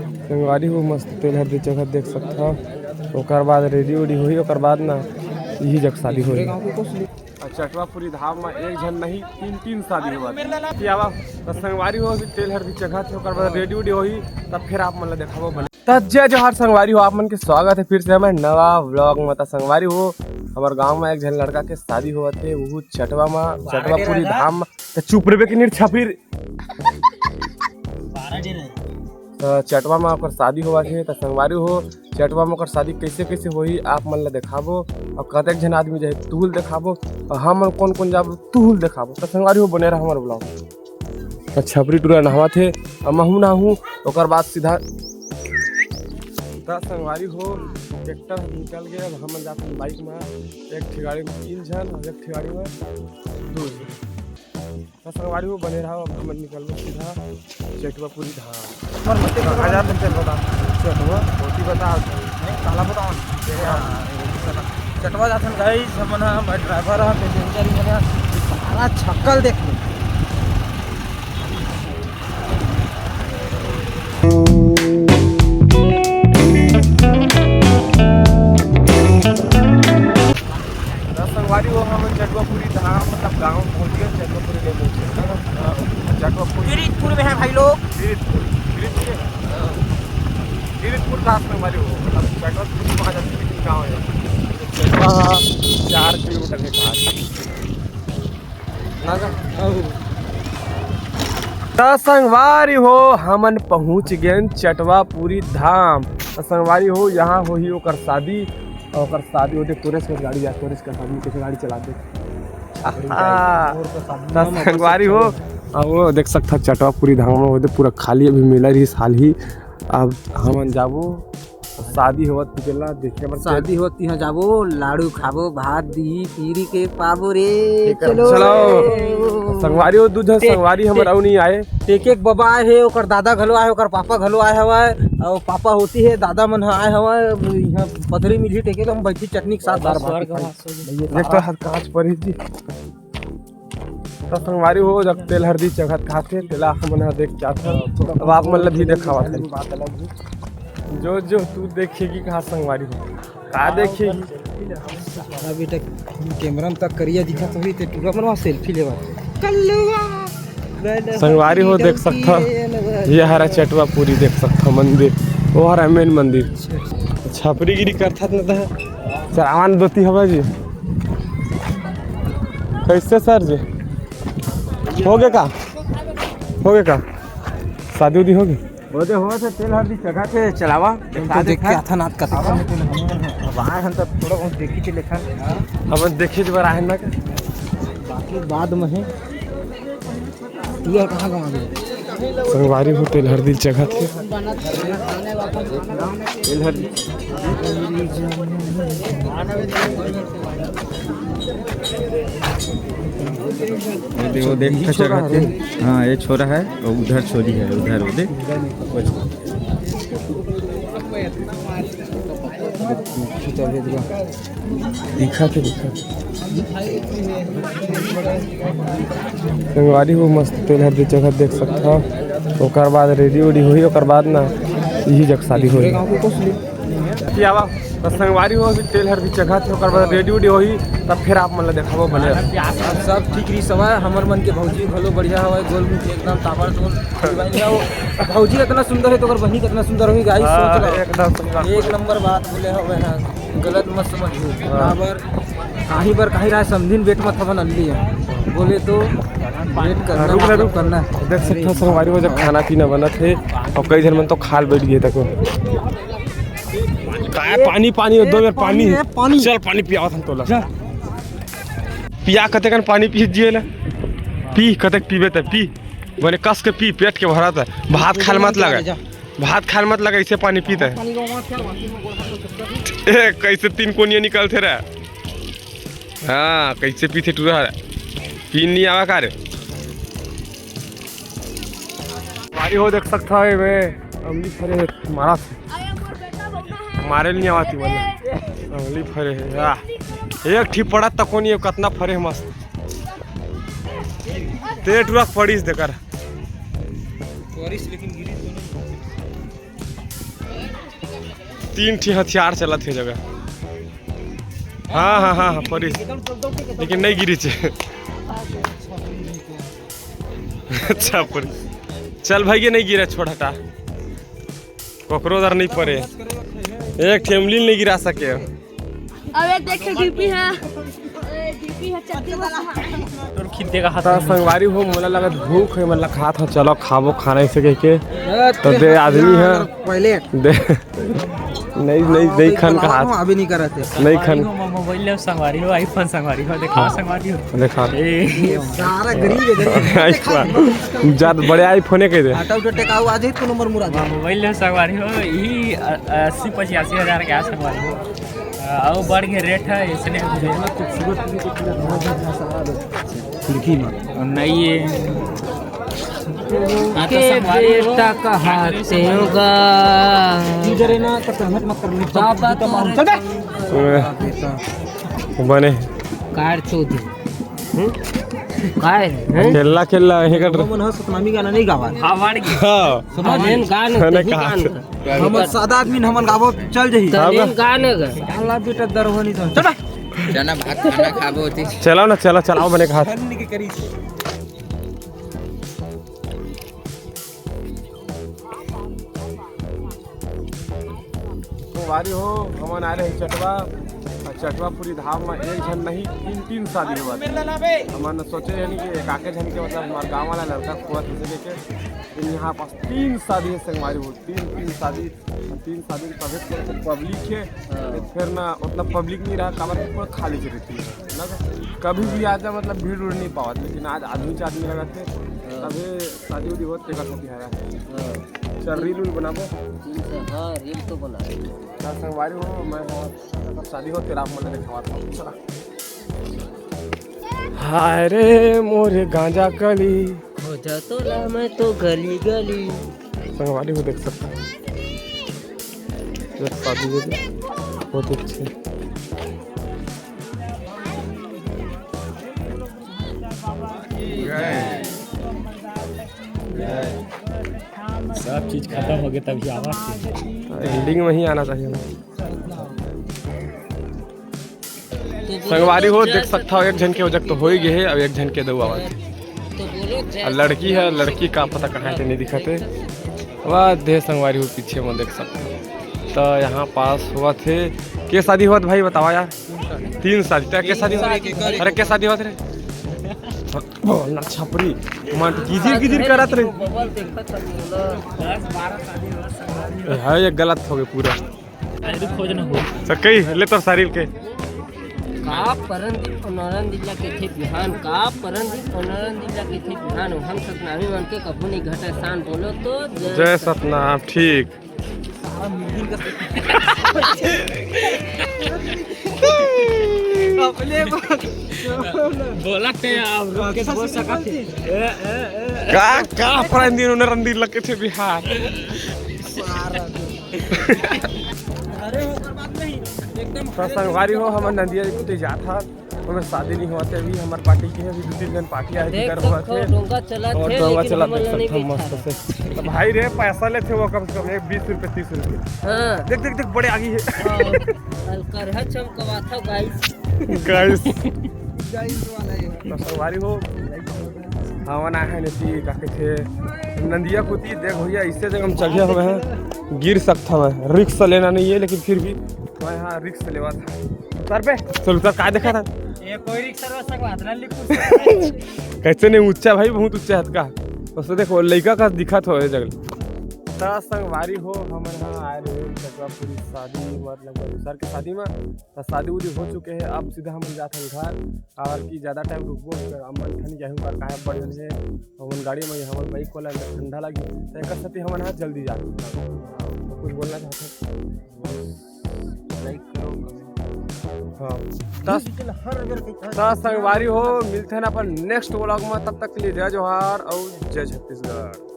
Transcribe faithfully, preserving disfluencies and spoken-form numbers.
संगवारी हो, मस्त तेल हरदी चघत देख सकत हव। ओकर बाद रेडी उडी होही, ओकर बाद ना इही जग शादी होही। अउ चटवापुरी धाम म एक झन नहीं, तीन तीन शादी होवत हे। कि आवा, त संगवारी हो, अभी तेल हरदी चघत हे, ओकर बाद रेडी उडी होही, तब फिर आप मन ला देखाबो बने। त जय जोहार संगवारी हो, आप मन के स्वागत हे फिर से हमर नवा vlog म। त संगवारी हो, हमर गांव म एक झन लड़का के शादी होवत हे, उहू चटवा म, चटवापुरी धाम म। त चुप रहिबे कि नहीं छपरी। त चटवा म ओकर शादी होवत हे। त संगवारी हो, चटवा म ओकर शादी कइसे कइसे होही, आप मन ला देखाबो, अउ कतेक झन आदमी जाही, तुहू ल देखाबो, अउ हमन कोन कोन जाबो, तुहू ल देखाबो। त संगवारी हो, बने रहा हमर vlog। त छपरी टूरा नहावत हे, अउ महू नहाहूं, ओकर बाद सीधा। त संगवारी हो, ट्रैक्टर निकल गे, अब हमन जाथन बाइक म, एक ठी गाड़ी म तीन झन अउ एक ठी गाड़ी म दू झन। त संगवारी हो, बने रहा, अब हमन निकलबो सीधा चटवापुरी धाम। हमर मते कहाँ जात हन चटवा? चटवा? होती बता। नहीं, काला बताओ। चटवा जाथन गाइस, हमन ह, मैं ड्राइवर ह, पैसेंजर ही ह, सारा छक्कल देख ले। त संगवारी हो, हमन चटवापुरी धाम, मतलब गांव पहुंच गए, चटवापुरी नहीं पहुंचे। चटवापुरी। किरीटपुर में है भाई लोग। किरीटपुर, किरीटपुर, किरीटपुर का संगवारी हो, मतलब चटवापुरी वहाँ जाते हैं, लेकिन गाँव है। चटवा चार किलोमीटर है कहाँ से। ना का? त संगवारी हो, हमन पहुंच गए चटवापुरी धाम। त संगवारी हो, यहाँ होही ओकर शादी, अउ ओकर शादी होते टोरेस के गाड़ी जा, टोरेस के आदमी के गाड़ी चला दे। आहा। त संगवारी हो, अउ वो देख सकत हव चटवापुरी धाम म होते पूरा खाली, अभी मेला रहिस हाल ही, अब हमन जाबो शादी होवत तेला देखे बर। शादी होत तिहां जाबो, लाड़ू खाबो, भात दी पीरी के पाबो रे। चलो। चलो। संगवारी हो, दू झन संगवारी हमर अउ नहीं आए। टेके के बबा आए हे, ओकर दादा घलो आए, ओकर पापा घलो आए हवय, अउ पापा होती हे, दादा मन ह आए हवय। इहां पथरी मिलही टेके ल, हम बैठी चटनी के साथ बार बार। देख तो हाथ कांच पर ही जी। त संगवारी हो, जब तेल हरदी चघत खाथे, तेला हमन ह देख के आथन। अब आप मन ल भी देखावत हन। जो जो तू देखेगी कहाँ संगवारी हो, का देखेगी? साला बेटा कैमरा में तक करिया दिखत होही, ते टूरा मन वहाँ सेल्फी लेवा। कल्लुआ। संगवारी हो, देख सकत हव, ये हरा चटवापुरी देख सकत हव मंदिर, वो हरा मेन मंदिर। छपरीगिरी करथत न त चरावन दोती हवय जी। कैसे सर जी? हो गे का? हो गे का? शादी उदी हो गे? ओदे होवत हे, तेल हरदी चघत हे, चलावा। हम तो देख के आथन आज कतका। अब आए हन त थोड़ा बहुत देखी के लेखन। अब देखी के बर आए हन ना का? बाकी बाद में हे। तू ह कहाँ गवा दे? संगवारी हो, तेल हरदी चघत हे। तेल हरदी। वो दे-, वो देख, ये छोरा चघत हे। हाँ, ये छोरा है, और उधर छोरी है, उधर वो दे। दिखा थे, दिखा थे। संगवारी हो, मस्त तेल हरदी चघत देख सकत हव। ओकर बाद रेडी उडी होही, ओकर बाद ना इही जग शादी होही। कि आवा, त संगवारी हो, अभी तेल हरदी चघत हे, ओकर बाद रेडी उडी होही, तब फिर आप मन ला देखाबो बने। सब ठीक रही सवा, हमर मन के भौजी घलो बढ़िया हवय, गोल मुख एकदम ताबड़तोड़। भौजी इतना सुंदर है तो ओकर बहिनी कितना सुंदर होही गाइस, हाँ, सोच लो। एकदम सुंदर। एक नंबर बात बोले हवय, हाँ, गलत मत समझियो। हाँ। काबर, काहीं बर काहीं राय समझिन बेट मत हवन अल्ली है। बोले तो वेट करना, रुक ना, मतलब रुक। करना। देख सकत हव संगवारी हो, जब खाना पीना बनत हे अउ कई झन मन तो खाल बैठ गे तको। काय पानी, पानी, दो बेर पानी। पानी है, पानी। चल पानी पियावत हन तोला। जा। पिया कतेकन पानी पी जिए ना। पी, कतेक पीबे त पी। बने कस के पी, पेट के भरत हे। भात खाल मत लगे। भात खाल मत लगे, ऐसे पानी पीत हे। ए, कैसे तीन कोनिया निकलथे रे? हाँ, कैसे पीथे टूरा? पीन नहीं आवा का रे? भारी हो देख सकत हव, एमे अमली फरे हे, मारा थे। मारे नहीं आवाती वाला। अमली फरे हे, आह। एक ठी पड़त तको नहीं, कतना फरे हे मस्त। ते टूरा पड़ीस देकर। बारिश लेकिन गिरी तो नहीं। तीन ठी हथियार चलत हे जगह। हाँ, हाँ, हाँ, हाँ, परिस। लेकिन नहीं गिरी छे। अच्छा, परिस। चल भाई, ये नहीं गिरा, छोड़, हटा। कोकरो दर नहीं परे। एक ठेमली नहीं गिरा सके। अबे देख के डीपी है। ए, डीपी है, चड्डी वाला। तोर खिद्दे का हाथ त संगवारी हो, मोला लगत भूख हे, मतलब खात हो, चलो खाबो खाना इसे कह के। तो दे आदमी है। पहले दे। नहीं, नहीं, नहीं खन का हाथ। अभी नहीं करत हे। नहीं खन। संगवारी हो, मोबाइल ले संगवारी हो, iPhone संगवारी हो, देखा संगवारी हो। देखा। ए। सारा गरीब है, गरीब। iPhone। जात बड़े iPhone कह दे। हटा उठा टेकाऊ आ जाए तो नंबर मुरा दे। मोबाइल ले संगवारी हो, यही, अ, अस्सी पचासी हजार के आस संगवारी हो। अ, अउ बढ़ के रेट है, इसने खिड़की में। नहीं है। हाँ, तो के संगवारी हो। बेटा कहाते होगा। इधर है ना, तो संगत मत कर ले। बाबा तो चल बे। बने। कार चौधरी। हम्म? काय? हैं? खेलना, खेलना, ये कर वो मन ह सतनामी गाना नहीं गावा। हाँ, वाड़ की। हाँ। समझ? हाँ, गान, मैंने कहा। गान। हम सादा आदमी न हमन गाबो चल जही। त हाँ, लेन बा। गान गा। साला बेटा दरवनी तो। चल बा। चना भात खाना खाबो होती। चलाओ ना, चला, चलाओ, मैंने कहा। छन्न के करी। संगवारी हो, हमन आए रहे चटवा, अउ चटवा पूरी धाम में एक झन नहीं, तीन, तीन शादी होवत हे। हमन सोचे हन कि एक आके झन के, मतलब, हमार गाँव वाला लड़का खोवत हे, जैसे कि, लेकिन यहाँ पास तीन शादी है संगवारी हो, तीन, तीन शादी, तीन शादी में तबे थोड़ा सा पब्लिक है, हाँ। फिर ना उतना पब्लिक नहीं रहा, काबर कि पूरा खाली से रहती है ना। कभी भी आ जा, मतलब, भीड़ उड़ नहीं पावत, लेकिन आज आदमी से आदमी लगत हे, हाँ। तबे शादी उदी होत तेकर सेती हरा। हाँ। चल, रील उल बनाबो। हाँ, रील तो बना। चल संगवारी हो, मैं, हाँ, शादी होत तेला आप मन देखावत हूँ। चला। हाय रे मोरे गांजा कली। हो जा तोला मैं तो गली गली। संगवारी हो देख सकता है। एक शादी हो गई। बहुत अच्छे। सब चीज खत्म हो गई तभी आवाज। एंडिंग में ही आना चाहिए ना। संगवारी हो, देख सकता हो, एक झन के उजक तो हो ही गए है, अब एक झन के दऊ आवत है। तो बोलो जय। आ लड़की है, लड़की का पता कहाँ के नहीं दिखत है। वाह, देह संगवारी हो, पीछे में देख सकता हो। तो यहाँ पास हुआ थे, के शादी हुआ था भाई, बतावा यार। तीन शादी, तो के शादी हुआ? अरे, के शादी हुआ रे? बोलना छपरी, मन गिजिर गिजिर करत रे। है, ये गलत हो गए पूरा। अरे खोज ना हो। तो कई ले तो सारी के। का परन दिन ओनरन दिन ला केथे बिहान, का परन दिन ओनरन दिन ला केथे बिहान, हम सतनामी मन के कभू नहीं घटे शान, बोलो तो जय जय सतनाम। ठीक। अपने बोला थे आप, रुक के बोल सका थे। का, का परन दिन ओनरन दिन ला केथे बिहान। अरे ओकर बात नहीं, एकदम तो संगवारी हो, हमर नंदिया कुटे जात हा, ओमे शादी नहीं होते अभी, हमर पार्टी के अभी दो तीन दिन पार्टी आए देख कर हुआ सकथो, थे। डोंगा चला और थे, डोंगा लेकिन चला हमन देख ला नहीं सकथो मस्त बेचता। से। तो भाई रे, पैसा लेथे वो कम से कम एक बीस रुपए, तीस रुपए। हाँ। देख, देख, देख, बड़े आगी है। हाँ, अलकरहा चमकवाथा गाइस। गाइस। गाइस वाला है। तो संगवारी हो, हमन आए हैं नीति का कथे नंदिया कुती। देख भैया, इससे जगह हम चढ़े हुए हैं, गिर सकता है, रिस्क लेना नहीं है, लेकिन फिर भी मैं यहाँ रिस्क लेवा था। उतर बे, चल उतर, का देखा था? ये कोई रिस्क लेवा सकता है, अतना लिख। कैसे नहीं, ऊंचा भाई, बहुत ऊंचा है का। उससे देखो, लड़का का दिखा था ये जगह। ता संगवारी हो, हमन यहाँ आए रहे चकवापुरी शादी, मतलब सर के शादी में। तो शादी उदी हो चुके हैं, अब सीधा हम जात हन घर। और कि ज़्यादा टाइम रुकबो नहीं कर, अम्मा ठन जाहूँ का काहे बढ़ है, हमन गाड़ी में, हमन बाइक वाला अंदर ठंडा लगी, तो एक साथी हमन यहाँ जल्दी जात हन। तो कुछ बोलना चाहते हैं? लाइक करो, कमेंट करो। हाँ। दस, दस संगवारी हो, मिलते हैं अपन नेक्स्ट व्लॉग में, तब तक के लिए जय जोहार और जय छत्तीसगढ़।